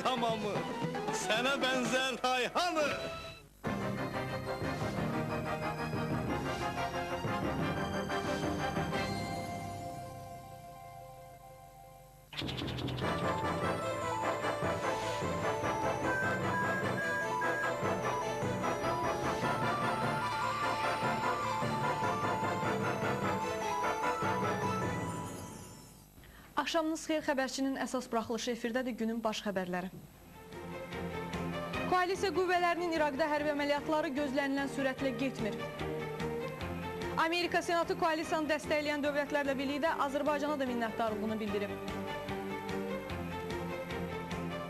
tamamı sənə bənzər rayhanı. Axşamınız xeyir, xəbərçinin əsas buraxılışı efirdədir, günün baş xəbərləri. Koalisiya qüvvələrinin İraqda hərbi əməliyyatları gözlənilən sürətlə getmir. Amerika Senatı koalisiyanı dəstəkləyən dövlətlərlə birlikdə Azərbaycana da minnətdarlığını bildirib.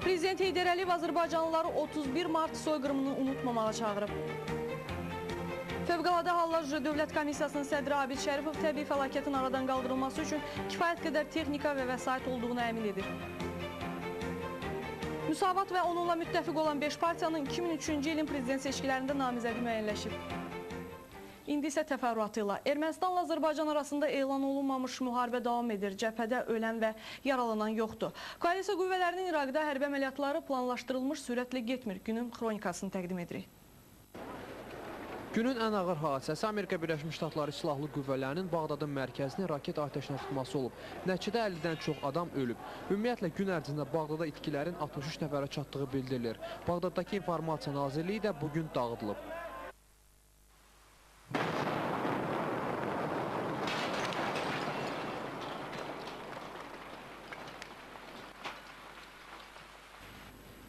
Prezident Heydər Əliyev azərbaycanlıları 31 mart soyqırımını unutmamağa çağırıb. Fövqəladə Hallar üzrə Dövlət Komissiyasının sədri Abid Şərifov təbii fəlakətin aradan qaldırılması üçün kifayət qədər texnika və vəsait olduğunu əmin edir. Müsavat və onunla müttəfiq olan 5 partiyanın 2003-cü ilin prezident seçkilərində namizədi müəyyənləşib. İndi isə təfərrüatı ilə. Ermənistanla Azərbaycan arasında elan olunmamış müharibə davam edir. Cəbhədə ölən və yaralanan yoxdur. Koalisiya qüvvələrinin İraqda hərbi əməliyyatları planlaşdırılmış sürətlə getmir. Günün xronikasını təqdim edirik. Günün ən ağır hadisəsi Amerika Birləşmiş Ştatları Silahlı Qüvvələrinin Bağdadın mərkəzini raket atəşinə tutması olub. Nəticədə 50-dən çox adam ölüb. Ümumiyyətlə, gün ərzində Bağdada itkilərin 63 nəfərə çatdığı bildirilir. Bağdaddakı İnformasiya Nazirliyi də bugün dağıdılıb.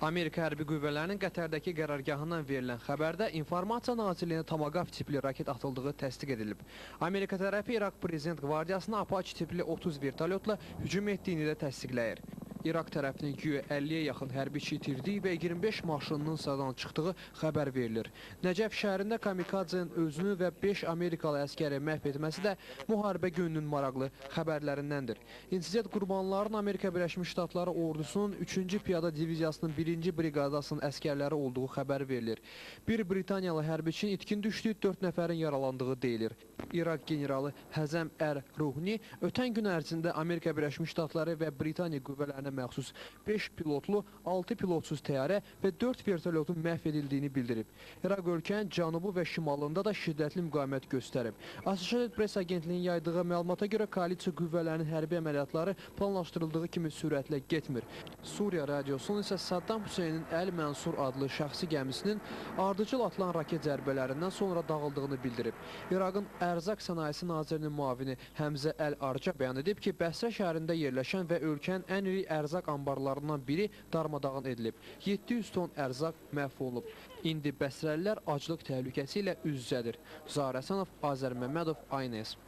Amerika hərbi qüvvələrinin Qətərdəki qərargahından verilən xəbərdə İnformasiya Nazirliyinə Tomahawk tipli raket atıldığı təsdiq edilib. Amerika tərəfi İraq Prezident Qvardiyasına Apache tipli 30 vertolyotla hücum etdiyini də təsdiqləyir. İraq tərəfinin güya 50-yə yaxın hərbiçi itirdiyi və 25 maşınının sıradan çıxdığı xəbər verilir. Nəcəf şəhərində kamikadzenin özünü və 5 Amerikalı əskəri məhv etməsi də müharibə gününün maraqlı xəbərlərindəndir. İnsident qurbanlarının Amerika Birləşmiş Ştatları ordusunun 3-cü piyada diviziyasının 1-ci briqadasının əskərləri olduğu xəbər verilir. Bir Britaniyalı hərbiçinin itkin düşdüyü, 4 nəfərin yaralandığı deyilir. İraq generalı Həzəm Ər-Ruhni ötən gün ərzində Amerika Birləşmiş Ştatları və Britaniya qüvvələrinə məxsus 5 pilotlu, 6 pilotsuz təyyarə və 4 vertolyotun məhv edildiyini bildirib. İraq ölkənin cənubu və şimalında da şiddətli müqavimət göstərib. Associated Press agentliyinin yaydığı məlumata görə koalisiya qüvvələrinin hərbi əməliyyatları planlaşdırıldığı kimi sürətlə getmir. Suriya radiosunun isə Saddam Hüseynin Əl-Mənsur adlı şəxsi gəmisinin ardıcıl atılan raket zərbələrindən sonra dağıldığını bildirib. İraqın Ərzaq Sənayesi Nazirinin müavini Həmzə Əl-Arca bəyan edib ki, Bəsrə şəhərində yerləşən və ölkənin ən iri ərzaq anbarlarından biri darmadağın edilib. 700 ton ərzaq məhv olunub. İndi bəsrəlilər aclıq təhlükəsi ilə üz-üzədir. Zahir Həsənov, Azər Məmmədov, ANS.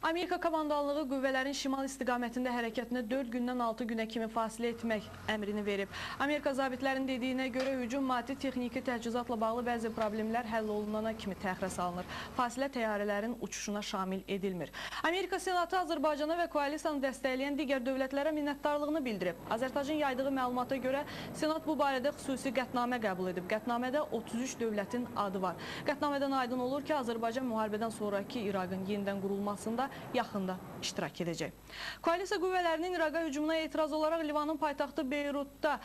Amerika komandanlığı qüvvələrin şimal istiqamətində hərəkətinə 4 gündən 6 günə kimi fasilə etmək əmrini verib. Amerika zabitlərinin dediyinə görə hücum maddi texniki təchizatla bağlı bəzi problemlər həll olunana kimi təxirə salınır. Fasilə təyyarələrin uçuşuna şamil edilmir. Amerika Senatı Azərbaycana və koalisiyanı dəstəkləyən digər dövlətlərə minnətdarlığını bildirib. Azərtacın yaydığı məlumata görə Senat bu barədə xüsusi qətnamə qəbul edib. Qətnamədə 33 dövlətin adı var. Qətnamədən aydın olur ki, Azərbaycan müharibədən sonraki İraqın yenidən qurulmasında yaxında iştirak edəcək. Koalisiya qüvvələrinin İraqa hücumuna etiraz olaraq Livanın paytaxtı Beyrutda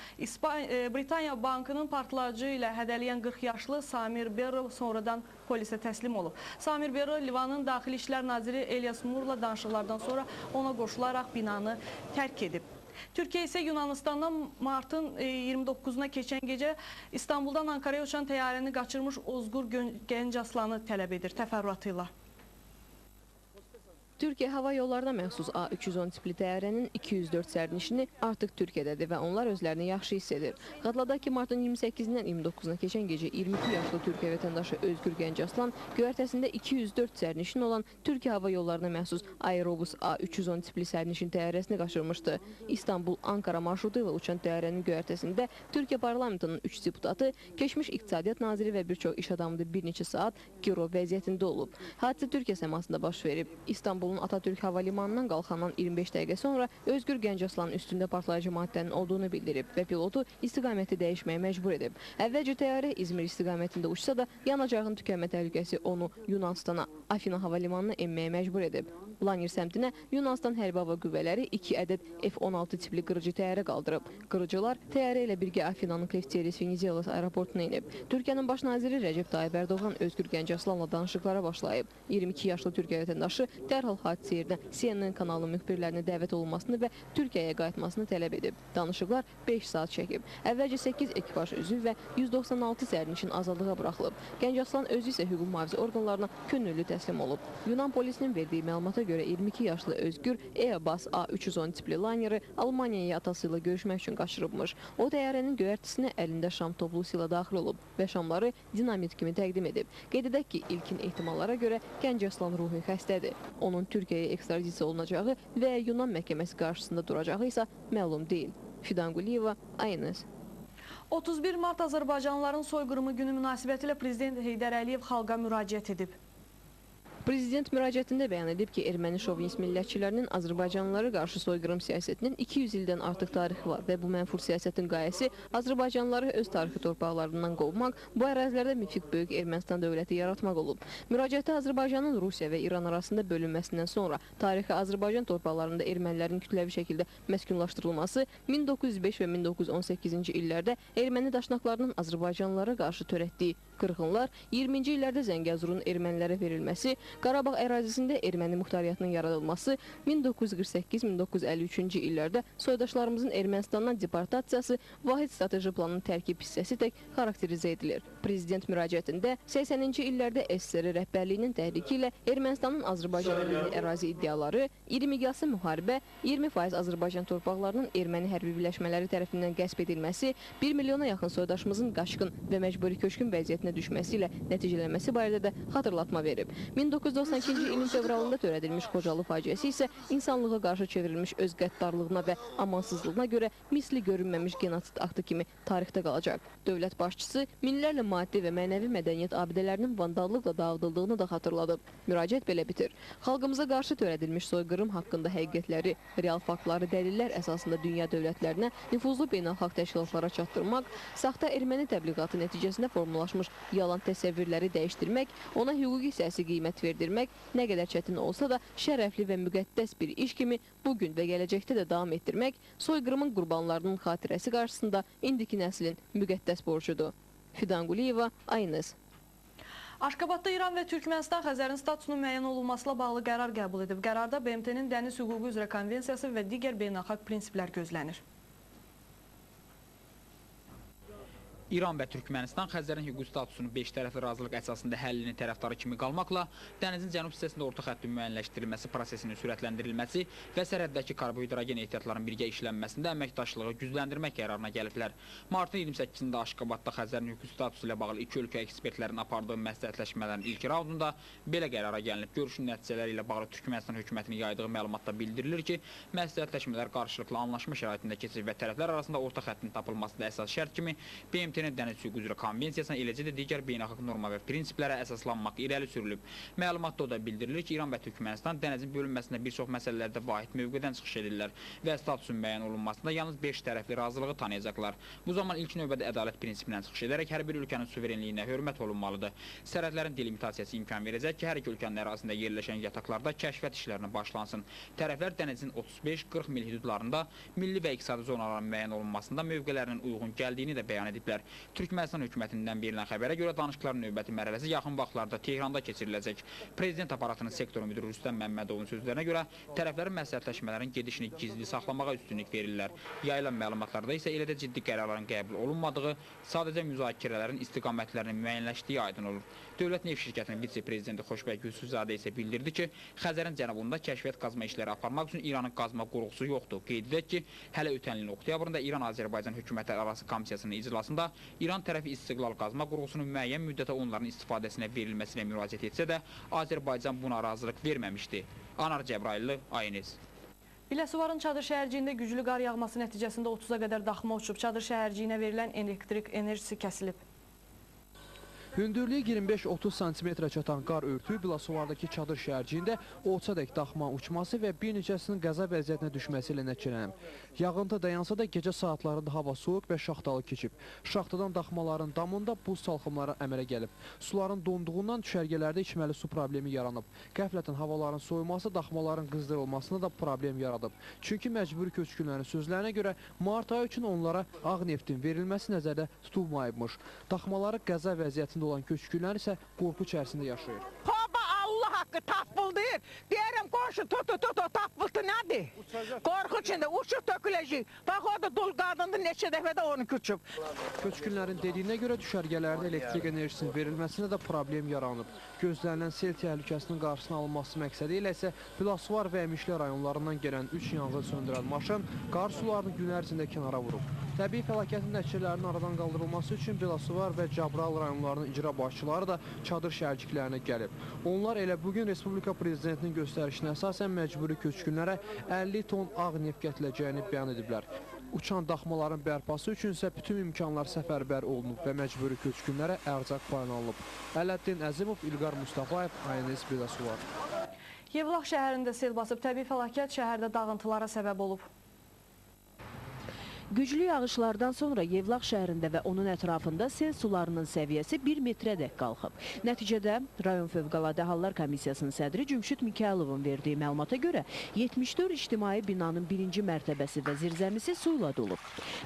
Britaniya Bankının partlayıcı ilə hədələyən 40 yaşlı Samir Berro sonradan polisə təslim olub. Samir Berro Livanın Daxili İşlər Naziri Elias Murla danışıqlardan sonra ona qoşularaq binanı tərk edib. Türkiyə isə Yunanistandan martın 29-una keçən gecə İstanbuldan Ankaraya uçan təyyarəni qaçırmış Ozgur Gəncaslanı tələb edir. Təfərrüatı ilə. Türkiyə Hava Yollarına məxsus A310 tipli təyyarənin 204 sərnişini artıq Türkiyədədir və onlar özlərini yaxşı hiss edir. Xatırladaq ki, martın 28-dən 29-una keçən gecə 22 yaşlı Türkiyə vətəndaşı Özgür Gəncaslan göyərtəsində 204 sərnişin olan Türkiyə Hava Yollarına məxsus Aerobus A310 tipli sərnişin təyyarəsini qaçırmışdı. İstanbul-Ankara marşrutu ilə uçan təyyarənin göyərtəsində Türkiyə parlamentinin 3 deputatı, keçmiş İqtisadiyyat naziri və bir çox iş adamı da bir neçə saat girov vəziyyətində olub. Hadisə Türkiyə səmasında baş verib. İstanbulun Atatürk Hava Limanından qalxandan 25 dəqiqə sonra Özgür Gəncaslanın üstündə partlayıcı maddənin olduğunu bildirib və pilotu istiqaməti dəyişməyə məcbur edib. Əvvəlcə təyyarə İzmir istiqamətində uçsa da yanacağın tükənmə təhlükəsi onu Yunanistana, Afina Hava Limanına enməyə məcbur edib. Laner səmtinə Yunanistan hərbi hava qüvvələri 2 ədəd F-16 tipli qırıcı təyyarə qaldırıb. Qırıcılar təyyarə ilə birgə Afinanın Lefteris Venizelos aeroportuna enib. Türkiyənin baş naziri Rəcəb Tayyip Erdoğan Özgür Gəncəslanla danışıqlara başlayıb. 22 yaşlı Türkiyə vətəndaşı dərhal hadisə yerinə CNN kanalının müxbirlərinə dəvət olunmasını və Türkiyəyə qayıtmasını tələb edib. Danışıqlar 5 saat çəkib. Əvvəlcə 8 ekipaj üzvü və 196 sərnişin azadlığa buraxılıb. Gəncəslan özü isə hüquq mühafizə orqanlarına könüllü təslim olub. Yunan polisinin verdiyi məlumata görə 22 yaşlı Özgür Airbus A310 tipli layneri Almaniyaya atası ilə görüşmək üçün qaçırıbmış. O təyyarənin göyərtisinə əlində şam toplusu ilə daxil olub və şamları dinamit kimi təqdim edib. Qeyd edək ki, ilkin ehtimallara görə Gəncəslan ruhi xəstədir. Onun Türkiyəyə ekstradisiya olunacağı və Yunan məhkəməsi qarşısında duracağı isə məlum deyil. Fidan Quliyeva, ANS. 31 mart Azərbaycanlıların soyqırımı günü münasibətilə Prezident Heydər Əliyev xalqa müraciət edib. Prezident müraciətində bəyan edib ki, erməni şovinist millətçilərinin Azərbaycanlılara qarşı soyqırım siyasətinin 200 ildən artıq tarixi var və bu mənfur siyasətin qayəsi Azərbaycanlıları öz tarixi torpaqlarından qovmaq, bu ərazilərdə mütfiq böyük Ermənistan dövləti yaratmaq olub. Müraciətdə Azərbaycanın Rusiya və İran arasında bölünməsindən sonra tarixi Azərbaycan torpaqlarında ermənilərin kütləvi şəkildə məskunlaşdırılması, 1905 və 1918-ci illərdə erməni daşnaqlarının Azərbaycanlılara qarşı törətdiyi qırğınlar, 20-ci illərdə Zəngəzurun ermənilərə verilməsi, Qarabağ ərazisində erməni muxtariyyatının yaradılması, 1948-1953-cü illərdə soydaşlarımızın Ermənistandan deportasiyası vahid strateji planın tərkib hissəsi tək xarakterizə edilir. Prezident müraciətində 80-ci illərdə SSR rəhbərliyinin təhriki ilə Ermənistanın Azərbaycana milli ərazi iddiaları, iri miqyaslı müharibə, 20% Azərbaycan torpaqlarının erməni hərbi birləşmələri tərəfindən qəsb edilməsi, 1 milyona yaxın soydaşımızın qaçqın və məcburi köçkün vəziyyətinə düşməsi ilə nəticələnməsi barədə də xatırlatma verib. 1992-ci ilin fevralında törədilmiş Xocalı faciəsi isə insanlığa qarşı çevrilmiş öz qəddarlığına və amansızlığına görə misli görünməmiş genosid aktı kimi tarixdə qalacaq. Dövlət başçısı minlərlə maddi və mənəvi mədəniyyət abidələrinin vandallıqla dağıdıldığını da xatırladıb. Müraciət belə bitir. Xalqımıza qarşı törədilmiş soyqırım haqqında həqiqətləri, real faktları dəlillər əsasında dünya dövlətlərinə, nüfuzlu beynəlxalq təşkilatlara çatdırmaq, saxta erməni təbliğatı nəticəsində formalaşmış yalan təsəvvürləri dəyişdirmək, ona hüquqi siyasi qiymət verdirmək nə qədər çətin olsa da şərəfli və müqəddəs bir iş kimi bugün və gələcəkdə də davam etdirmək soyqırımın qurbanlarının xatirəsi qarşısında indiki nəslin müqəddəs borcudur. Fidan Quliyeva, ANS. Aşqabadda İran və Türkmənistan Xəzərin statusunun müəyyən olunmasıyla bağlı qərar qəbul edib. Qərarda BMT-nin Dəniz Hüququ üzrə Konvensiyası və digər beynəlxalq prinsiplər gözlənir. İran və Türkmənistan Xəzərin hüquqi statusunun 5 tərəfli razılıq əsasında həllinin tərəfdarı kimi qalmaqla, dənizin cənub hissəsində orta xəttin müəyyənləşdirilməsi prosesinin sürətləndirilməsi və sərhəddəki karbohidrogen ehtiyatlarının birgə işlənməsində əməkdaşlığı gücləndirmək qərarına gəliblər. Martın 28-də Aşqabadda Xəzərin hüquqi statusu ilə bağlı iki ölkə ekspertlərinin apardığı məsləhətləşmələrin ilk raundunda belə qərara gəlinib. Görüşün nəticələri ilə bağlı Türkmənistan hökumətinin yaydığı məlumatda bildirilir ki, məsləhətləşmələr qarşılıqlı anlaşma şəraitində keçir və tərəflər arasında orta xəttin tapılmasında əsas şərt kimi BMT Dəniz Hüququ üzrə Konvensiyasına, eləcə də digər beynəlxalq norma və prinsiplərə əsaslanmaq irəli sürülüb. Məlumatda o da bildirilir ki, İran və Türkmənistan dənizin bölünməsində bir çox məsələlərdə vahid mövqedən çıxış edirlər və statusun müəyyən olunmasında yalnız 5 tərəfli razılığı tanıyacaqlar. Bu zaman ilk növbədə ədalət prinsipindən çıxış edərək hər bir ölkənin suverenliyinə hörmət olunmalıdır. Sərhədlərin delimitasiyası imkan verəcək ki, hər iki ölkənin ərazisində yerləşən yataqlarda kəşfiyyat işlərinə başlansın. Tərəflər dənizin 35-40 mil hüdudlarında milli və iqtisadi zonaların müəyyən olunmasında mövqelərinin uyğun gəldiyini də bəyan ediblər. Türkmənistan hökumətindən verilən xəbərə görə danışıqların növbəti mərhələsi yaxın vaxtlarda Tehranda keçiriləcək. Prezident aparatının sektor müdiri Rüstəm Məmmədovun sözlərinə görə tərəflərin məsləhətləşmələrin gedişini gizli saxlamağa üstünlük verirlər. Yayılan məlumatlarda isə elə də ciddi qərarların qəbul olunmadığı, sadəcə müzakirələrin istiqamətlərinin müəyyənləşdiyi aydın olur. Dövlət Neft Şirkətinin vitse-prezidenti Xoşbəy Gülsüzzadə isə bildirdi ki, Xəzərin cənubunda kəşfiyyat qazma işləri aparmaq üçün İranın qazma qurğusu yoxdur. Qeyd edək ki, hələ ötən ilin oktyabrında İran-Azərbaycan hökumətlər arası komissiyasının iclasında İran tərəfi İstiqlal qazma qurğusunun müəyyən müddətə onların istifadəsinə verilməsinə müraciət etsə də, Azərbaycan buna razılıq verməmişdi. Anar Cəbrayıllı, ANS. Biləsuvarın Çadır şəhərciyində güclü qar yağması nəticəsində 30-a qədər daxma uçub. Çadır şəhərciyinə verilən elektrik enerjisi kəsilib. Hündürlüyü 25-30 santimetrə çatan qar örtüyü Bilasuvardakı çadır şəhərciyində olçadək daxma uçması və bir neçəsinin qəza vəziyyətinə düşməsi ilə nəticələnib. Yağıntı dayansa da gecə saatlarında hava soyuq və şaxtalı keçib. Şaxtadan daxmaların damında buz salxımları əmələ gəlib. Suların donduğundan düşərgələrdə içməli su problemi yaranıb. Qəflətən havaların soyuması daxmaların qızdırılmasına da problem yaradıb. Çünki məcburi köçkünlərin sözlərinə görə mart ayı üçün onlara ağ neftin verilməsi nəzərdə tutulmayıbmış. Daxmaları qəza vəziyyətində olan köçkünlər isə qorxu içərisində yaşayır. Hava Allah haqqı tapıldıyır. Deyirəm qonşu tut o tapıltı nədir? Qorxu içində uçub töküləcək. Bax o da dul qadındır, neçə dəfə də onu uçub. Köçkünlərin dediyinə görə düşərgələrdə elektrik enerjisinin verilməsinə də problem yaranıb. Gözlənilən sel təhlükəsinin qarşısının alınması məqsədi ilə isə Bilasvar və Əmişli rayonlarından gələn 3 yanğın söndürən maşın qar sularını gün ərzində kənara vurub. Təbii fəlakətin nəticələrinin aradan qaldırılması üçün Bilasvar və Cəbrayıl rayonlarının icra başçıları da çadır şəhərciklərinə gəlib. Onlar elə bugün Respublika Prezidentinin göstərişinə əsasən məcburi köçkünlərə 50 ton ağ neft gətiriləcəyini bəyan ediblər. Uçan daxmaların bərpası üçün isə bütün imkanlar səfərbər olunub və məcburi köçkünlərə ərzaq paylanılıb. Ələddin Əzimov, İlqar Mustafayev, ANS Bilasvar. Yevlax şəhərində sel basıb, təbii fəlakət şəhərdə dağıntılara səbəb olub. Güclü yağışlardan sonra Yevlax şəhərində və onun ətrafında sel sularının səviyyəsi 1 metrədək qalxıb. Nəticədə rayon Fövqəladə Hallar Komissiyasının sədri Cümşüd Mikayılovun verdiyi məlumata görə 74 ictimai binanın birinci mərtəbəsi və zirzəmisi suyla dolub.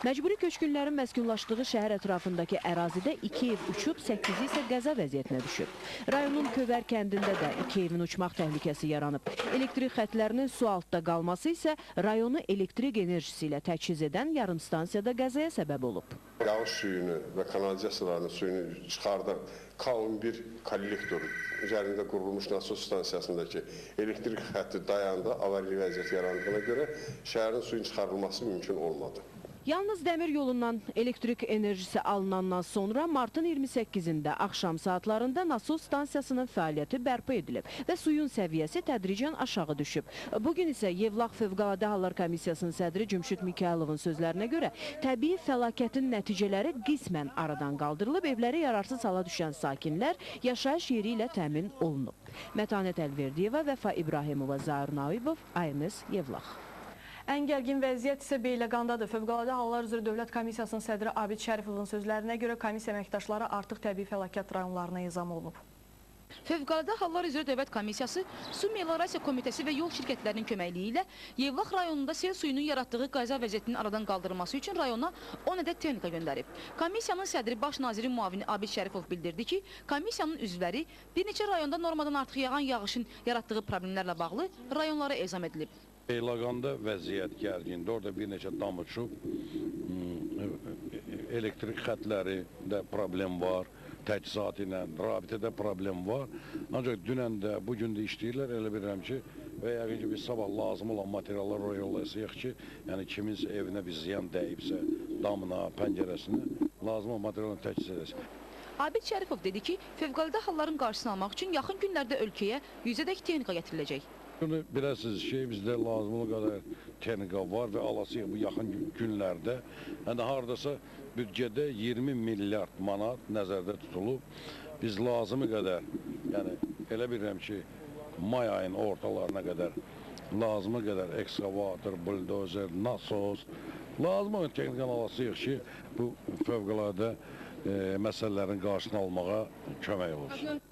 Məcburi köçkünlərin məskunlaşdığı şəhər ətrafındakı ərazidə 2 ev uçub, 8-i isə qəza vəziyyətinə düşüb. Rayonun Kövər kəndində də 2 evin uçmaq təhlükəsi yaranıb. Elektrik xətlərinin su altda qalması isə rayonu elektrik enerjisi ilə təchiz edən yarım stansiyada qəzaya səbəb olub. Yağış suyunu və kanalizasiyalarının suyunu çıxardan K11 kollektor üzərində qurulmuş nasos stansiyasındakı elektrik xətti dayandı, avarili vəziyyət yarandığına görə şəhərin suyun çıxarılması mümkün olmadı. Yalnız dəmir yolundan elektrik enerjisi alınandan sonra martın 28-də axşam saatlarında nasos stansiyasının fəaliyyəti bərpa edilib və suyun səviyyəsi tədricən aşağı düşüb. Bugün isə Yevlax Fövqəladə Hallar Komissiyasının sədri Cümşüd Mikayılovun sözlərinə görə təbii fəlakətin nəticələri qismən aradan qaldırılıb, evləri yararsız hala düşən sakinlər yaşayış yeri ilə təmin olunub. Mətanət Əlverdiyeva, Vəfa İbrahimova, Zaur Naibov, ANS Yevlax. Ən gərgin vəziyyət isə Beyləqandadır. Fövqəladə Hallar üzrə Dövlət Komissiyasının sədri Abid Şərifovun sözlərinə görə komissiya əməkdaşları artıq təbii fəlakət rayonlarına ezam olunub. Fövqəladə Hallar üzrə Dövlət Komissiyası, Su Meliorasiya Komitəsi və yol şirkətlərinin köməkliyi ilə Yevlax rayonunda sel suyunun yaratdığı qəza vəziyyətinin aradan qaldırılması üçün rayona 10 ədəd texnika göndərib. Komissiyanın sədri Baş nazirin müavini Abid Şərifov bildirdi ki, komissiyanın üzvləri bir neçə rayonda normadan artıq yağan yağışın yaratdığı problemlərlə bağlı rayonlara ezam edilib. Beyləqanda vəziyyət gərgindir. Orada bir neçə dam uçub, elektrik xətlərində problem var, təchizatı ilə rabitədə problem var. Ancaq dünən də, bu gün də işləyirlər, elə bilirəm ki, və yəqin ki, biz sabah lazım olan materiallar oraya yollayacağıq ki, yəni kiminsə evinə bir ziyan dəyibsə, damına, pəncərəsinə, lazım olan materialları təchiz edəcək. Abid Şərifov dedi ki, fövqəladə halların qarşısını almaq üçün yaxın günlərdə ölkəyə 100-ədək texnika gətiriləcək. Bunu biləsiniz ki, bizdə lazımlı qədər texnika var və alasıyıq bu yaxın günlərdə. Yəni haradasa büdcədə 20 milyard manat nəzərdə tutulub. Biz lazımı qədər, yəni elə bilirəm ki, may ayının ortalarına qədər lazımı qədər ekskavator, buldozer, nasos, lazımı texnikanı alasıyıq ki, bu fövqəladə məsələlərin qarşısını almağa kömək olsun.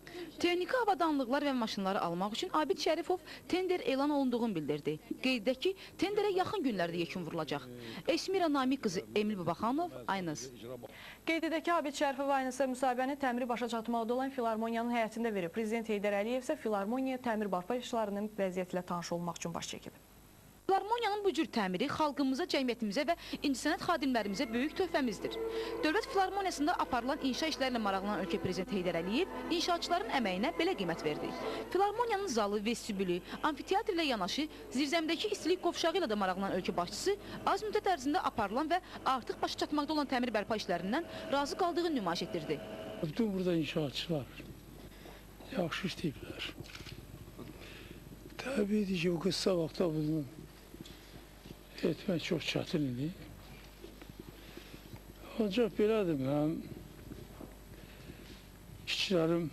Texniki avadanlıqlar və maşınları almaq üçün Abid Şərifov tender elan olunduğunu bildirdi. Qeyd edək ki, tenderə yaxın günlərdə yekun vurulacaq. Esmira Namiq qızı Emil Babaxanov, ANS. Qeyd edək ki, Abid Şərifov ANS-ə müsahibəni təmiri başa çatmaqda olan Filarmoniyanın həyətində verib. Prezident Heydər Əliyev isə Filarmoniya təmir bərpa işlərinin vəziyyəti ilə tanış olmaq üçün baş çəkib. Filarmoniyanın bu cür təmiri xalqımıza, cəmiyyətimizə və incəsənət xadimlərimizə böyük töhfəmizdir. Dövlət Filarmoniyasında aparılan inşa işlərlə maraqlanan ölkə prezidenti Heydər Əliyev inşaatçıların əməyinə belə qiymət verdi. Filarmoniyanın zalı, vestibülü, amfiteatr ilə yanaşı zirzəmidəki istilik qovşağı ilə də maraqlanan ölkə başçısı az müddət ərzində aparılan və artıq başa çatmaqda olan təmir bərpa işlərindən razı qaldığını nümayiş etdirdi. Bütün burada inşaatçılar yaxşı işləyiblər. Təbiidir ki, bu qısa vaxtda bunu etmək çox çətin idi. Ancaq belədir, mənim İşlərim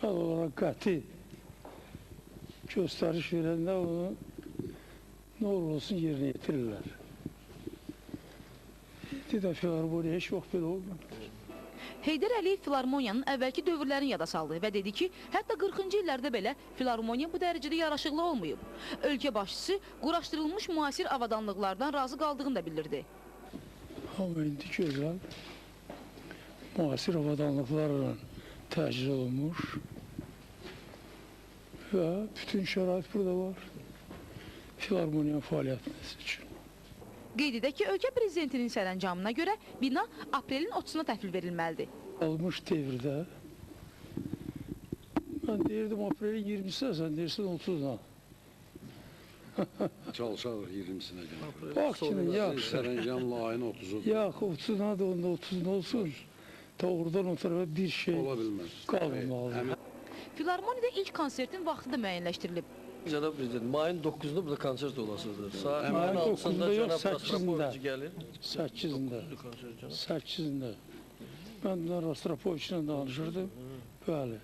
mən onlara qəti göstəriş verəndə onu nə olur olsun yerinə yetirirlər. İndi də filarmoniya heç vaxt belə olmadı. Heydər Əliyev filarmoniyanın əvvəlki dövrlərini yada saldı və dedi ki, hətta 40-cı illərdə belə filarmoniya bu dərəcədə yaraşıqlı olmayıb. Ölkə başçısı quraşdırılmış müasir avadanlıqlardan razı qaldığını da bildirdi. Amma indi gözəl müasir avadanlıqlarla təchiz olunmuş və bütün şərait burada var filarmoniyanın fəaliyyəti üçün. Qeyd edək ki, ölkə prezidentinin sərəncamına görə bina aprelin 30-una təhvil verilməlidir. Almış devirdə, mən deyirdim aprelin 20-sinə, sən deyirsən 30-una. Çalışarıq 20-sinə gəlib. Bax ki, yaxşı. Sərəncamla ayın 30-udur. Yox, 30-una da onda 30-una olsun. Doğrudan o tarafa bir şey qalmamalıdır. Filarmoniyada ilk konsertin vaxtı da müəyyənləşdirilib. Cənab Prezident, mayın 9-unda burada konsert olasıdır. Saat mayın 6-sında cənab Rostropoviç gəlir. 8-ində. 8-ində. Mən də Rostropoviçlə danışırdım. Bəli.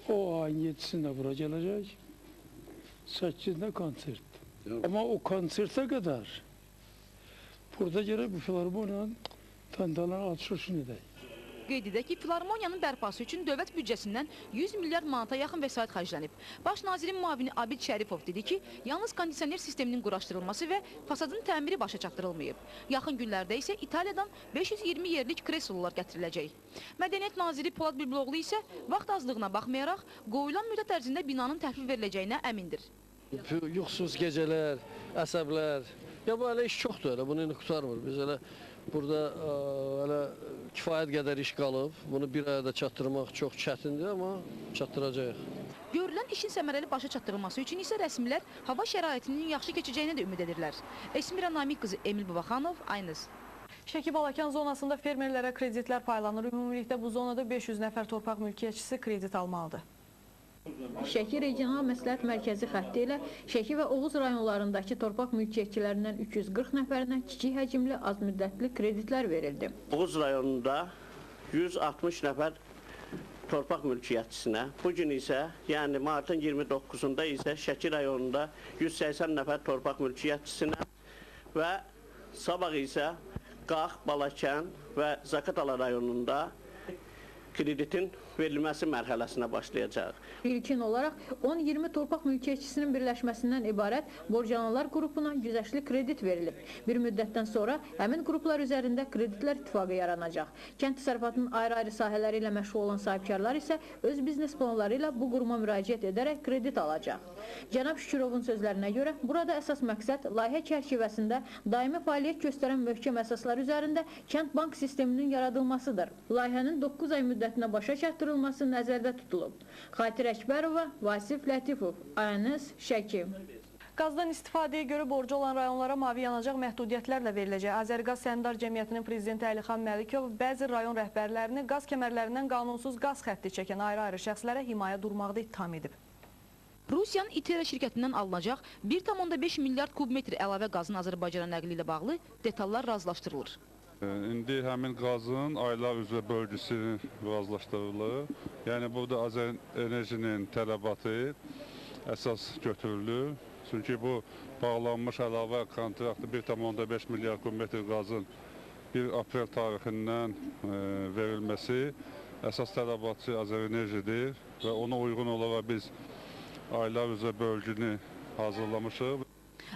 O ayın 7-sində bura gələcək. 8-ində konsert. Amma o konsertə qədər burada gərək bu filarmoniyanın təntənəli açılışını edək. Qeyd edək ki, filarmoniyanın bərpası üçün dövlət büdcəsindən 100 milyard manata yaxın vəsait xərclənib. Baş nazirin müavini Abid Şərifov dedi ki, yalnız kondisioner sisteminin quraşdırılması və fasadın təmiri başa çatdırılmayıb. Yaxın günlərdə isə İtaliyadan 520 yerlik kreslolar gətiriləcək. Mədəniyyət naziri Polad Bülbüloğlu isə vaxt azlığına baxmayaraq qoyulan müddət ərzində binanın təhvil veriləcəyinə əmindir. Yuxusuz gecələr, əsəblər, ya bu hələ iş çoxdur, hələ bunu indi qurtarmır. Biz hələ burada hələ kifayət qədər iş qalıb, bunu bir aya da çatdırmaq çox çətindir, amma çatdıracağıq. Görülən işin səmərəli başa çatdırılması üçün isə rəsmilər hava şəraitinin yaxşı keçəcəyinə də ümid edirlər. Esmira Namiq qızı Emil Babaxanov, Aynız. Şəki-Balakən zonasında fermerlərə kreditlər paylanır. Ümumilikdə bu zonada 500 nəfər torpaq mülkiyyətçisi kredit almalıdır. Şəki Regional Məsləhət Mərkəzi xətti ilə Şəki və Oğuz rayonlarındakı torpaq mülkiyyətçilərindən 340 nəfərinə kiçik həcmli azmüddətli kreditlər verildi. Oğuz rayonunda 160 nəfər torpaq mülkiyyətçisinə, bugün isə, yəni martın 29-da isə Şəki rayonunda 180 nəfər torpaq mülkiyyətçisinə və sabah isə Qax, Balakən və Zaqatala rayonunda kreditin verilməsi mərhələsinə başlayacaq. İlkin olaraq 10-20 torpaq mülkiyyətçisinin birləşməsindən ibarət borclananlar qrupuna güzəştli kredit verilib. Bir müddətdən sonra həmin qruplar üzərində kreditlər ittifaqı yaranacaq. Kənd təsərrüfatının ayrı-ayrı sahələri ilə məşğul olan sahibkarlar isə öz biznes planları ilə bu quruma müraciət edərək kredit alacaq. Cənab Şükürovun sözlərinə görə burada əsas məqsəd layihə çərçivəsində daimi fəaliyyət göstərən möhkəm əsaslar üzərində kənd bank sisteminin yaradılmasıdır. Layihənin 9 ay müddətinə başa çatdırılması nəzərdə tutulub. Xatir Əkbərova, Vasif Lətifov, ANS, Şəki. Qazdan istifadəyə görə borcu olan rayonlara mavi yanacaq məhdudiyyətlərlə veriləcək. Azəriqaz Səhmdar Cəmiyyətinin prezidenti Əlixan Məlikov bəzi rayon rəhbərlərini qaz kəmərlərindən qanunsuz qaz xətti çəkən ayrı-ayrı şəxslərə himayə durmaqda ittiham edib. Rusiyanın İTERA şirkətindən alınacaq 1,5 milyard kubmetr əlavə qazın Azərbaycana nəqli ilə bağlı detallar razılaşdırılır. İndi həmin qazın aylar üzrə bölgüsü razılaşdırılır. Yəni burada Azərenerjinin tələbatı əsas götürülür. Çünki bu bağlanmış əlavə kontraktı 1,5 milyard kubmetr qazın 1 aprel tarixindən verilməsi əsas tələbatçı Azərenerjidir və ona uyğun olaraq biz aylar üzrə bölgünü hazırlamışıq.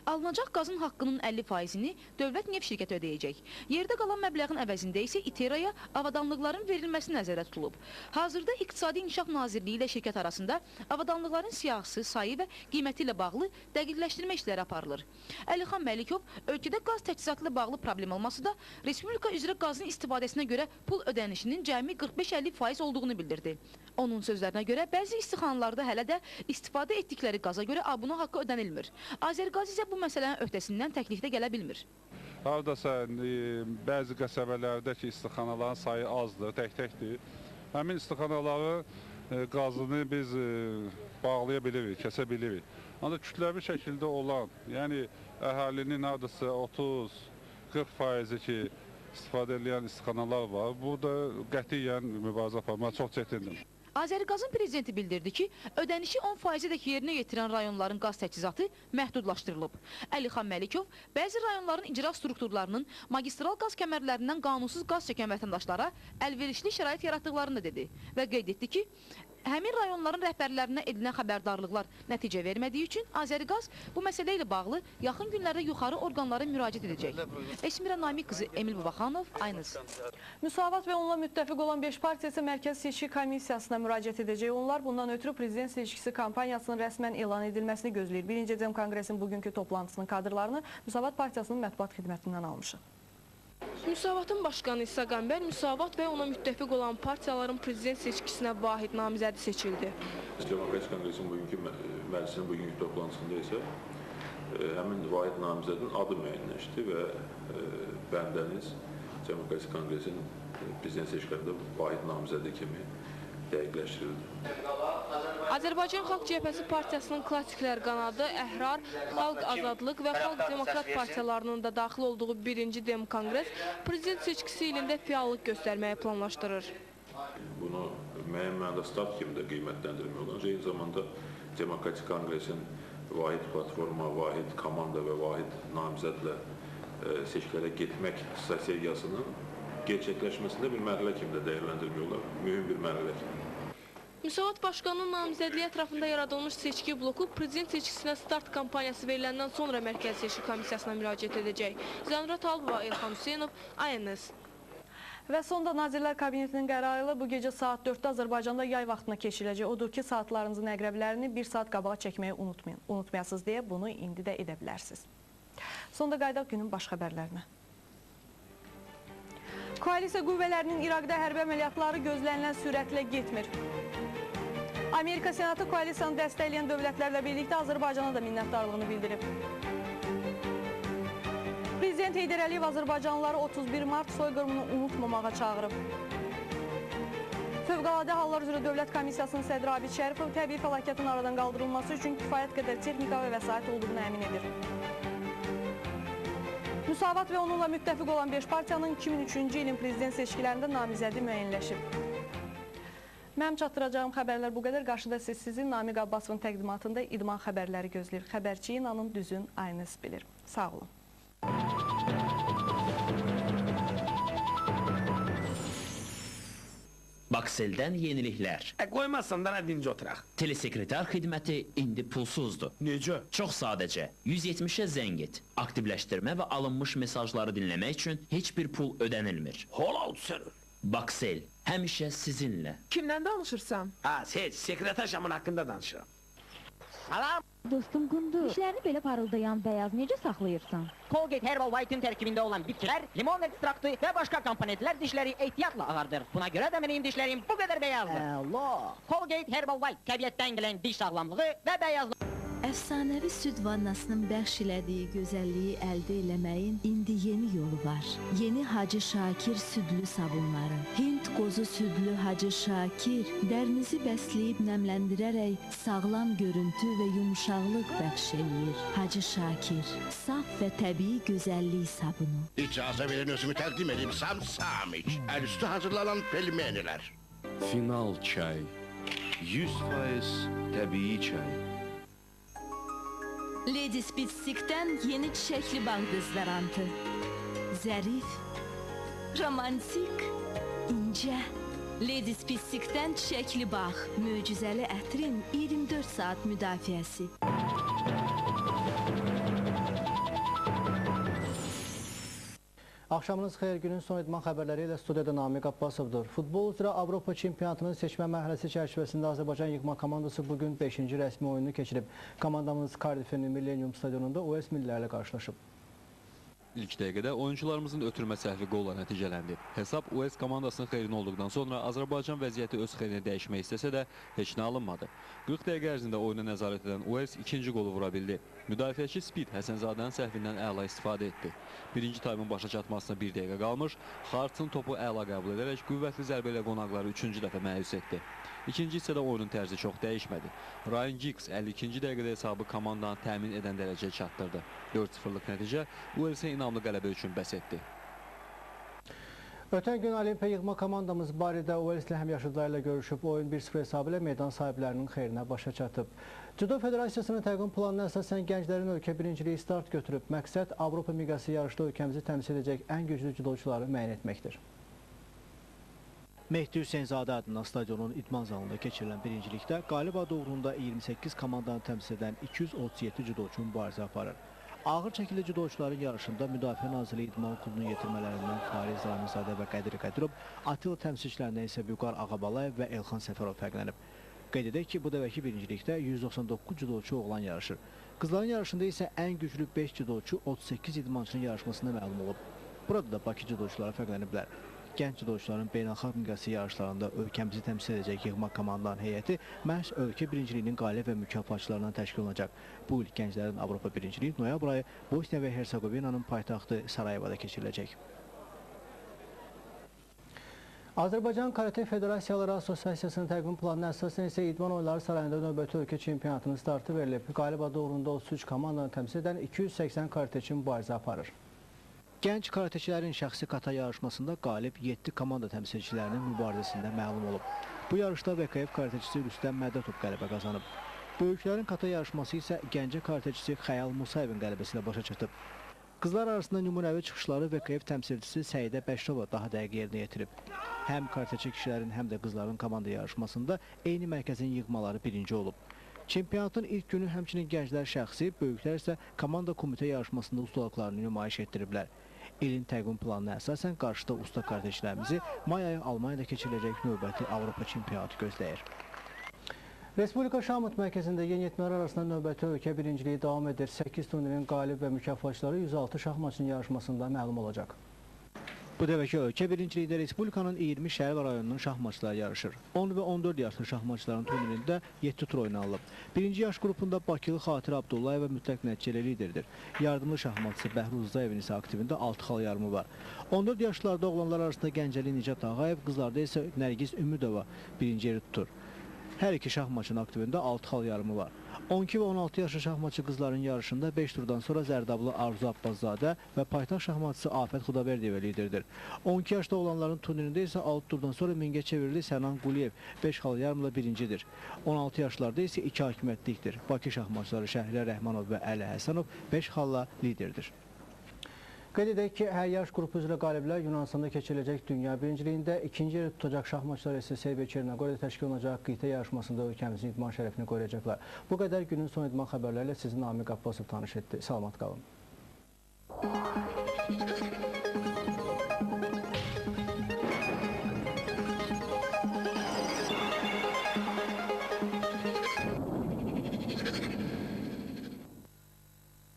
Alınacaq qazın haqqının 50%-ni dövlət neft şirkəti ödəyəcək. Yerdə qalan məbləğin əvəzində isə İTERA-ya avadanlıqların verilməsi nəzərdə tutulub. Hazırda İqtisadi İnkişaf Nazirliyi ilə şirkət arasında avadanlıqların siyahısı, sayı və qiyməti ilə bağlı dəqiqləşdirmə işləri aparılır. Əlixan Məlikov ölkədə qaz təchizatı ilə bağlı problem olması da Respublika üzrə qazın istifadəsinə görə pul ödənişinin cəmi 45-50% olduğunu bildirdi. Onun sözlərinə görə bəzi istixanalarda hələ də istifadə etdikləri qaza görə abunə haqqı ödənilmir. Azərqaz isə bu məsələnin öhdəsindən təklifdə gələ bilmir. Hardasa bəzi qəsəbələrdə ki, istixanaların sayı azdır, tək-təkdir. Həmin istixanaları qazını biz bağlaya bilirik, kəsə bilirik. Ancaq kütləvi şəkildə olan, yəni əhalinin hardasa 30-40% ki, istifadə edən istixanalar var. Burada qətiyyən mübarizə aparmaq çox çətindir. Azəriqazın prezidenti bildirdi ki, ödənişi 10%-dək yerinə yetirən rayonların qaz təchizatı məhdudlaşdırılıb. Əlixan Məlikov bəzi rayonların icra strukturlarının magistral qaz kəmərlərindən qanunsuz qaz çəkən vətəndaşlara əlverişli şərait yaratdıqlarını dedi və qeyd etdi ki, həmin rayonların rəhbərlərinə edilən xəbərdarlıqlar nəticə vermədiyi üçün Azəriqaz bu məsələ ilə bağlı yaxın günlərdə yuxarı orqanlara müraciət edəcək. Esmira Namiq qızı Emil Babaxanov, Aynız. Müsavat və onunla müttəfiq olan 5 partiyası Mərkəz Seçki Komissiyasına müraciət edəcək. Onlar bundan ötürü prezident seçkisi kampaniyasının rəsmən elan edilməsini gözləyir. 1-ci Dem Konqresin bugünkü toplantısının kadrlarını Müsavat Partiyasının mətbuat xidmətindən almışıq. Müsavatın başqanı İsa Qəmbər, Müsavat və ona müttəfiq olan partiyaların prezident seçkisinə vahid namizədi seçildi. Demokratik Konqresin bugünkü məclisinin bugünkü toplantısında isə həmin vahid namizədin adı müəyyənləşdi və bəndəniz Demokratik Konqresin prezident seçkilərində vahid namizədi kimi dəqiqləşdirildi. Azərbaycan Xalq Cəbhəsi Partiyasının klassiklər qanadı, Əhrar, Xalq Azadlıq və Xalq Demokrat partiyalarının da daxil olduğu 1-ci Dem Konqres prezident seçkisi ilində fəallıq göstərməyi planlaşdırır. Bunu müəyyən mənada start kimi də qiymətləndirmək olar. Eyni zamanda Demokratik Konqresin vahid platforma, vahid komanda və vahid namizədlə seçkilərə getmək strategiyasının gerçəkləşməsində bir mərhələ kimi də dəyərləndirmək olar, mühüm bir mərhələ kimi. Müsavat başqanının namizədliyi ətrafında yaradılmış seçki bloku prezident seçkisinə start kampaniyası veriləndən sonra Mərkəzi Seçki Komissiyasına müraciət edəcək. Zənurə Talıbova, Elxan Hüseynov, ANS. Və sonda Nazirlər Kabinetinin qərarı ilə bu gecə saat 4-də Azərbaycanda yay vaxtına keçiriləcək. Odur ki, saatlarınızın əqrəblərini bir saat qabağa çəkməyi unutmayın. Unutmayasınız deyə bunu indi də edə bilərsiniz. Sonda qayıdaq günün baş xəbərlərinə. Koalisiya qüvvələrinin İraqda hərbi əməliyyatları gözlənilən sürətlə getmir. Amerika Senatı koalisiyanı dəstəkləyən dövlətlərlə birlikdə Azərbaycana da minnətdarlığını bildirib. Prezident Heydər Əliyev Azərbaycanlıları 31 mart soyqırımını unutmamağa çağırıb. Fövqəladə Hallar üzrə Dövlət Komissiyasının sədri Abid Şərifov təbii fəlakətin aradan qaldırılması üçün kifayət qədər texnika və vəsait olduğunu əmin edir. Müsavat və onunla müttəfiq olan 5 partiyanın 2003-cü ilin prezident seçkilərində namizədi müəyyənləşib. Mənim çatdıracağım xəbərlər bu qədər. Qarşıda sizi Namiq Abbasovun təqdimatında idman xəbərləri gözləyir. Xəbərçi inanın düzün ANS bilir. Sağ olun. Bakseldən yeniliklər. Qoymazsan da nə dinc oturaq. Telesekretar xidməti indi pulsuzdur. Necə? Çox sadəcə. 170-ə zəng et. Aktivləşdirmə və alınmış mesajları dinləmək üçün heç bir pul ödənilmir. Halal sən öl. Baksel, həmişə sizinlə. Kimdən danışırsan? Ha, heç, sekretar şamın haqqında danışıram. Salam. Dostum Qundur, dişlərini belə parıldayan bəyaz necə saxlayırsan? Colgate Herbal White'ın tərkibində olan bitkilər, limon ekstraktı və başqa komponentlər dişləri ehtiyatla ağardır. Buna görə də mənim dişlərim bu qədər bəyazdır. Əla! Colgate Herbal White, təbiətdən gələn diş sağlamlığı və bəyazlığı. Əfsanəvi süd vannasının bəxş elədiyi gözəlliyi əldə eləməyin indi yeni yolu var. Yeni Hacı Şakir südlü sabunları. Hind qozu südlü Hacı Şakir dərinizi bəsləyib nəmləndirərək sağlam görüntü və yumuşaqlıq bəxş eləyir. Hacı Şakir, saf və təbii gözəllik sabunu. İcazə verin özümü təqdim edeyim. Sam Samiç. Əl üstü hazırlanan pelmenilər. Final çay. 100% təbii çay. Lady Speedstick'ten yeni çiçekli bağ dezodorantı. Zərif, romantik, incə. Lady Speedstick'ten çiçekli bağ. Möcüzəli ətrin 24 saat müdafiəsi. Axşamınız xeyir, günün son idman xəbərləri ilə studiyada Namiq Abbasovdur. Futbol üzrə Avropa çempionatının seçmə mərhələsi çərçivəsində Azərbaycan yığma komandası bugün 5-ci rəsmi oyununu keçirib. Komandamız Cardiff'in Millennium stadionunda US millilərlə qarşılaşıb. İlk dəqiqədə oyuncularımızın ötürmə səhvi qolla nəticələndi. Hesab US komandasının xeyrinə olduqdan sonra Azərbaycan vəziyyəti öz xeyrinə dəyişmək istəsə də heç nə alınmadı. 40 dəqiqə ərzində oyuna nəzarət edən US ikinci qolu vura bildi. Müdafiəçi Speed Həsənzadənin səhvindən əla istifadə etdi. Birinci taymın başa çatmasına bir dəqiqə qalmış, Hartson topu əla qəbul edərək qüvvətli zərbə ilə qonaqları üçüncü dəfə məyus etdi. İkinci hissədə oyunun tərzi çox dəyişmədi. Ryan Giggs 52-ci dəqiqədə hesabı komandanı təmin edən dərəcəyə çatdırdı. 4-0-lıq nəticə Uelsə inamlı qələbə üçün bəs etdi. Ötən gün Olimpiya yığma komandamız Baridə Uelsli həmyaşıdları ilə görüşüb. Oyun 1-0 hesabı ilə meydan sahiblərinin xeyrinə başa çatıb. Cüdo Federasiyasının təqvim planına əsasən gənclərin ölkə birinciliyi start götürüb. Məqsəd Avropa miqyası yarışda ölkəmizi təmsil edəcək ən güclü cüdoçuları müəyyən etməkdir. Mehdi Hüseynzadə adına stadionun idman zalında keçirilən birincilikdə qalib adı uğrunda 28 komandanı təmsil edən 237 cüdoçu mübarizə aparır. Ağır çəkili cüdoçuların yarışında Müdafiə Nazirliyi İdman Klubunun yetirmələrindən Fariz Ramizadə və Qədir Qədirov, Atilla təmsilçilərindən isə Vüqar Ağabalayev və Elxan Səfərov fərqlənib. Qeyd edək ki, bu dəfəki birincilikdə 199 cüdoçu oğlan yarışır. Qızların yarışında isə ən güclü 5 cüdoçu 38 idmançının yarışmasında məlum olub. Burada da Bakı cüdoçuları fərqləniblər. Gənc cüdoçuların beynəlxalq miqyaslı yarışlarında ölkəmizi təmsil edəcək yığma komandanın heyəti məhz ölkə birinciliyinin qalib və mükafatçılarından təşkil olunacaq. Bu il gənclərin Avropa birinciliyi noyabr ayı Bosniya və Hersegovinanın paytaxtı Sarayevoda keçiriləcək. Azərbaycan Karate Federasiyaları Assosiasiyasının təqvim planına əsasən isə İdman Oyunları Sarayında növbəti ölkə çempionatının startı verilib. Qalib adı uğrunda 33 komandanı təmsil edən 280 karateçi mübarizə aparır. Gənc karateçilərin şəxsi kata yarışmasında qalib 7 komanda təmsilçilərinin mübarizəsində məlum olub. Bu yarışda VKF karateçisi Rüstəm Mədətov qələbə qazanıb. Böyüklərin kata yarışması isə Gəncə karateçisi Xəyal Musayevin qələbəsi ilə başa çatıb. Qızlar arasında nümunəvi çıxışları VKF təmsilçisi Səidə Bəşirova daha dəqiq yerinə yetirib. Həm karateçi kişilərin, həm də qızların komanda yarışmasında eyni mərkəzin yığmaları birinci olub. Çempionatın ilk günü həmçinin gənclər şəxsi, böyüklər isə komanda komitə yarışmasında ustalıqlarını nümayiş etdiriblər. İlin təqvim planına əsasən qarşıda usta karateçilərimizi may ayı Almaniyada keçiriləcək növbəti Avropa çempionatı gözləyir. Respublika Şahmat Mərkəzində yeniyetmələr arasında növbəti ölkə birinciliyi davam edir. 8 turnirin qalib və mükafatçıları 106 şahmatçının yarışmasında məlum olacaq. Bu dəfəki ölkə birinciliyində Respublikanın 20 şəhər və rayonunun şahmatçıları yarışır. 10 və 14 yaşlı şahmatçıların turnirində 7 tur oynanılıb. Birinci yaş qrupunda Bakılı Xatir Abdullayeva mütləq nəticə ilə liderdir. Yardımlı şahmatçısı Bəhruz Rızayevin isə aktivində 6 xal yarımı var. 14 yaşlılarda oğlanlar arasında Gəncəli Nicat Ağayev, qızlarda isə Nərgiz Ümidova birinci yeri tutur. Hər iki şahmatçının aktivində 6 xal yarımı var. 12 və 16 yaşlı şahmatçı qızların yarışında 5 turdan sonra Zərdablı Arzu Abbaszadə və paytaxt şahmatçısı Afət Xudaverdiyeva liderdir. 12 yaşda olanların turnirində isə 6 turdan sonra Mingəçevirli Sənan Quliyev 5 xal yarımla birincidir. 16 yaşlarda isə 2 hakimiyyətlikdir. Bakı şahmatçıları Şəhriyar Rəhmanov və Əli Həsənov 5 xalla liderdir. Qeyd edək ki, hər yaş qrupu üzrə qaliblər Yunanistanda keçiriləcək dünya birinciliyində ikinci yeri tutacaq şahmatçılar isə Serbiya Çernogoriyada təşkil olunacaq qitə yarışmasında ölkəmizin idman şərəfini qoruyacaqlar. Bu qədər günün son idman xəbərləri ilə sizi Namiq Abbasov tanış etdi. Salamat qalın.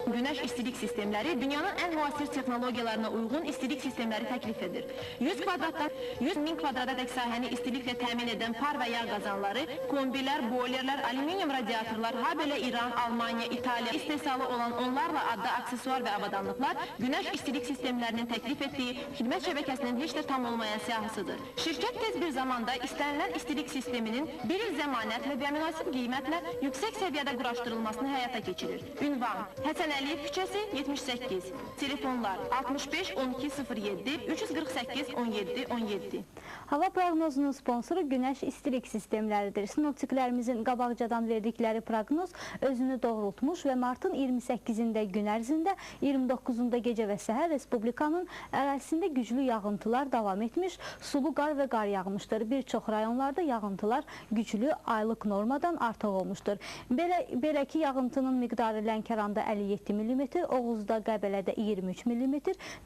Günəş istilik sistemləri dünyanın ən müasir texnologiyalarına uyğun istilik sistemləri təklif edir. 100 kvadratdan 100 min kvadrata dək sahəni istiliklə təmin edən par və yağ qazanları, kombilər, boilerlər, alüminium radiatorlar, habelə İran, Almaniya, İtaliya istehsalı olan onlarla adlı aksesuar və avadanlıqlar günəş istilik sistemlərinin təklif etdiyi xidmət şəbəkəsinin heç də tam olmayan siyahısıdır. Şirkət tez bir zamanda istənilən istilik sisteminin bir il zəmanət və münasib qiymətlə yüksək səviyyədə quraşdırılmasını həyata keçirir. Ünvan: Həsən Əliyev küçəsi 78. Telefonlar 65 12 07 348 17 17. Hava proqnozunun sponsoru Günəş İstilik Sistemləridir. Sinoptiklərimizin qabaqcadan verdikləri proqnoz özünü doğrultmuş və martın 28-də gün ərzində, 29-da gecə və səhər Respublikanın ərazisində güclü yağıntılar davam etmiş, sulu qar və qar yağmışdır. Bir çox rayonlarda yağıntılar güclü aylıq normadan artıq olmuşdur. Belə ki, yağıntının miqdarı Lənkəranda 57 mm, Oğuzda, Qəbələdə 23 mm,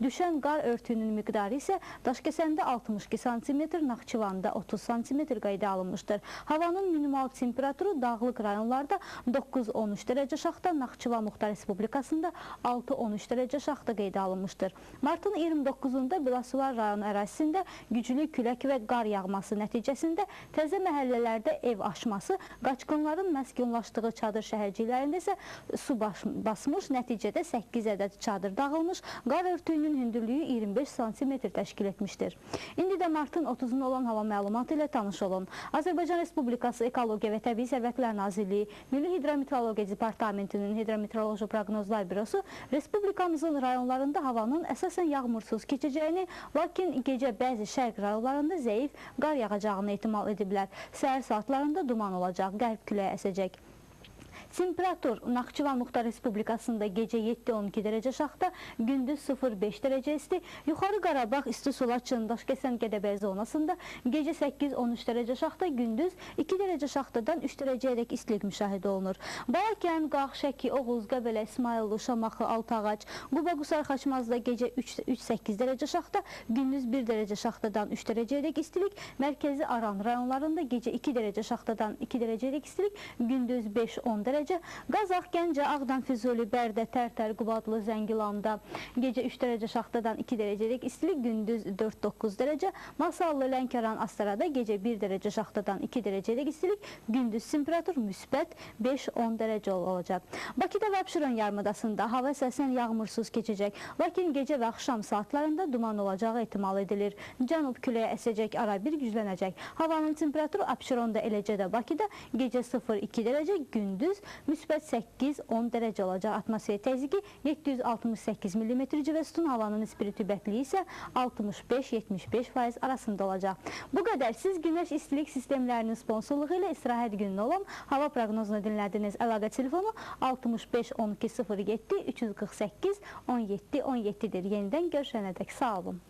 düşən qar örtüyünün miqdarı isə Daşkəsəndə 62 sm, Naxçıvanda 30 sm qeydə alınmışdır. Havanın minimal temperaturu dağlıq rayonlarda 9-13 dərəcə şaxta, Naxçıvan Muxtar Respublikasında 6-13 dərəcə şaxta qeydə alınmışdır. Martın 29-da Biləsuvar rayonu ərazisində güclü külək və qar yağması nəticəsində təzə məhəllələrdə ev aşması, qaçqınların məskunlaşdığı çadır şəhərciklərində isə su basmış, nəticədə 8 8 ədəd çadır dağılmış, qar örtüyünün hündürlüyü 25 sm təşkil etmişdir. İndi də martın 30-una olan hava məlumatı ilə tanış olun. Azərbaycan Respublikası Ekologiya və Təbii Sərvətlər Nazirliyi Milli Hidrometeorologiya Departamentinin Hidrometeoroloji Proqnozlar Bürosu respublikamızın rayonlarında havanın əsasən yağmursuz keçəcəyini, lakin gecə bəzi şərq rayonlarında zəif qar yağacağını ehtimal ediblər. Səhər saatlarında duman olacaq, qərb küləyi əsəcək. Temperatur Naxçıvan Muxtar Respublikasında gecə 7-12 dərəcə şaxta, gündüz 0-5 dərəcə isti, Yuxarı Qarabağ, İsti Laçın, Daşkəsən, Gədəbəy zonasında gecə 8-13 dərəcə şaxta, gündüz 2 dərəcə şaxtadan 3 dərəcəyədək istilik müşahidə olunur. Balakən, Qax, Şəki, Oğuz, Qəbələ, İsmayıllı, Şamaxı, Altağac, Quba, Qusar, Xaçmazda gecə 3-8 dərəcə şaxta, gündüz 1 dərəcə şaxtadan 3 dərəcəyədək istilik, Mərkəzi Aran rayonlarında gecə 2 dərəcə şaxtadan 2 dərəcəyədək istilik, gündüz 5-10 dərəcə. Qazax, Gəncə, Ağdam, Füzuli, Bərdə, Tərtər, Qubadlı, Zəngilanda gecə 3 dərəcə şaxtadan 2 dərəcədək istilik, gündüz 4-9 dərəcə. Masallı, Lənkəran, Astarada gecə 1 dərəcə şaxtadan 2 dərəcədək istilik, gündüz temperatur müsbət 5-10 dərəcə olacaq. Bakıda və Abşeron yarımadasında hava əsasən yağmursuz keçəcək, lakin gecə və axşam saatlarında duman olacağı ehtimal edilir. Cənub küləyi əsəcək, arabir güclənəcək. Havanın temperaturu Abşeronda, eləcə də Bakıda gecə 0-2 dərəcə, gündüz müsbət 8-10 dərəcə olacaq. Atmosfer təzyiqi 768 mm civə sütun, havanın nisbi rütubətliyi isə 65-75% arasında olacaq. Bu qədər. Siz Günəş İstilik Sistemlərinin sponsorluğu ilə istirahət gününə olan hava proqnozunu dinlədiniz. Əlaqə telefonu 65 12 07 348 17 17-dir. Yenidən görüşənədək sağ olun.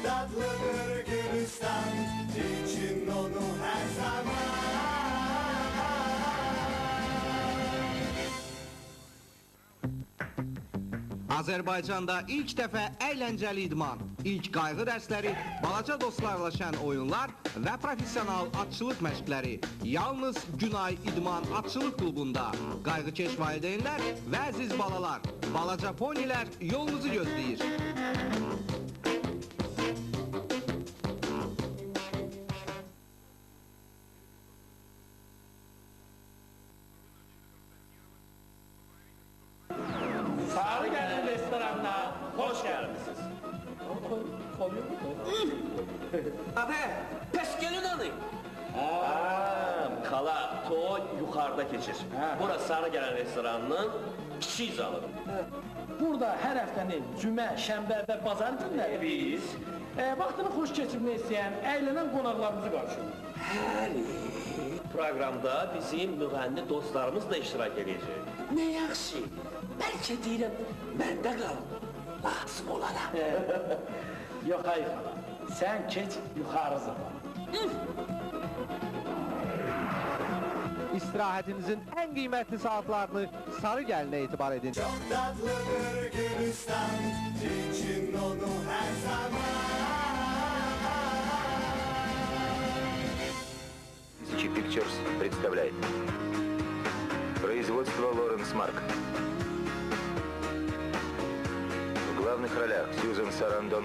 Tatlıdır Gülistan, için onu her zaman. Azərbaycanda ilk dəfə əyləncəli idman, ilk qayğı dərsləri, balaca dostlarla şən oyunlar və professional atçılıq məşqləri. Yalnız Günay İdman Atçılıq Klubunda. Qayğıkeş valideynlər və əziz balalar, balaca ponilər yolunuzu gözləyir. Burası Sarı Gəlin restoranının kiçik zalıdır. Burada hər həftənin cümə, şənbə və bazar günləri biz vaxtını xoş keçirmək istəyən, əylənən qonaqlarımızı qarşılayırıq. Həli, proqramda bizim müğənni dostlarımız da iştirak edəcək. Nə yaxşı, bəlkə deyirəm, məndə qalın, lazım olara. Yox, ay xala, sən keç yuxarı zala. İstirahətinizin ən qiymətli saatlarını Sarı Gəlinə etibar edin. Çok tatlıdır Gülistan, için onu her zaman. Тысячи Pictures представляет. Производство Лоренс Марк. В главных ролях Сьюзен Сарандон,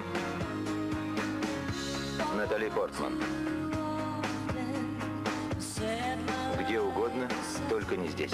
Натали Портман. Где угодно угодно, только не здесь.